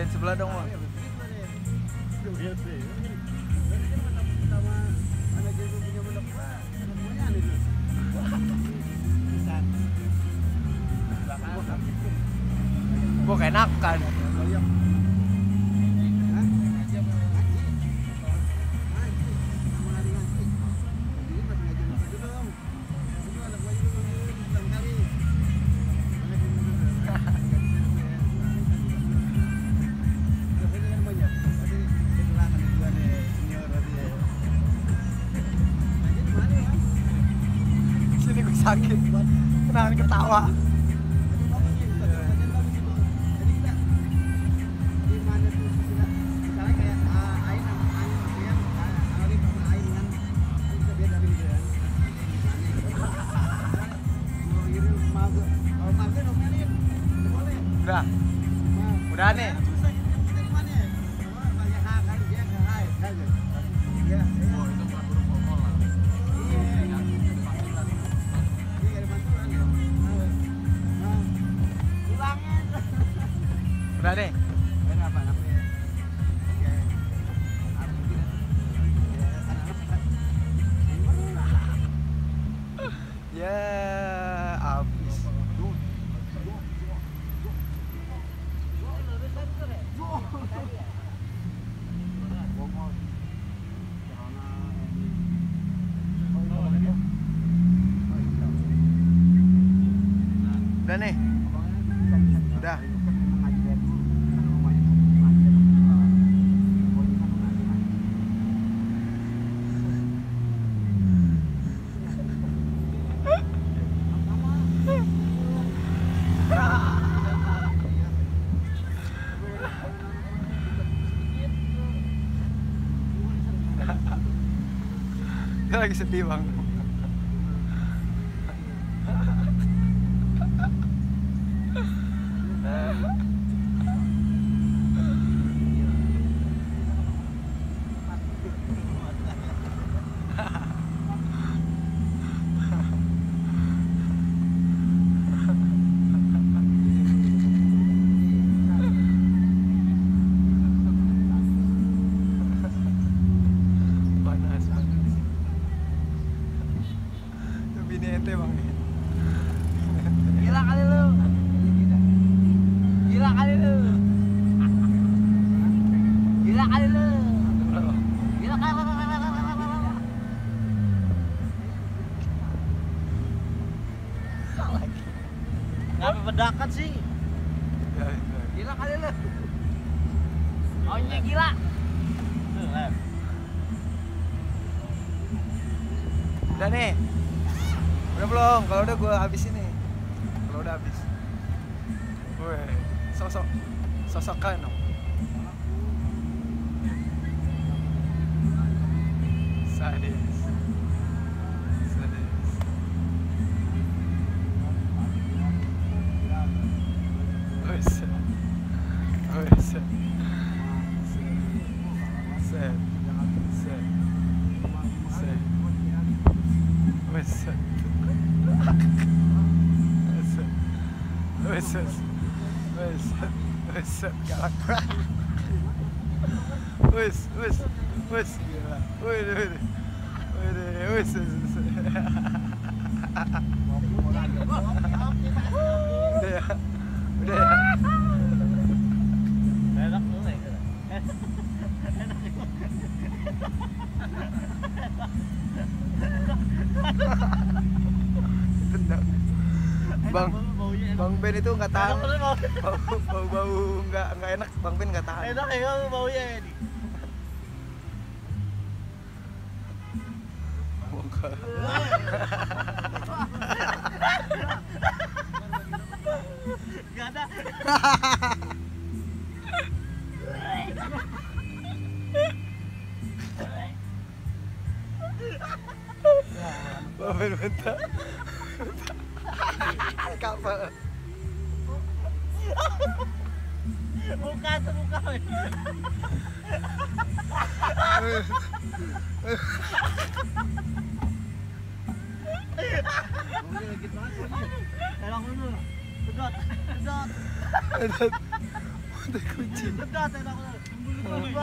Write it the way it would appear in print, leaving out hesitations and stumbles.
Pindahin sebelah dong, Bang. Gua keenakan. Sini gue sakit, menahan ketawa. Udah nih. Udah deh. Ya, habis. Udah nih. Udah. Dia lagi sedih, Bang. Bini ente, Bang. Gila kali lu. Gila kali lu. Gila kali lu. Gila kali lu. Ngapa bedakan sih? Gila kali lu. Maunya gila. Udah nih. Udah belum? Kalau udah gue habis ini. Kalau udah habis. Weh, sosokan dong. Sadis. Galak banget. Wes, gila. Udah. Enak lu nih. Tendang. Bang Ben itu nggak tahan. Bau nggak enak. Bang Ben nggak tahan. Enak ya kamu baunya ini. Gak ada. Bang Ben bentar. Kapal. Muka tuh muka. Tolong dulu. Sedot. Terkunci. Pedas saya nak. Jembul itu.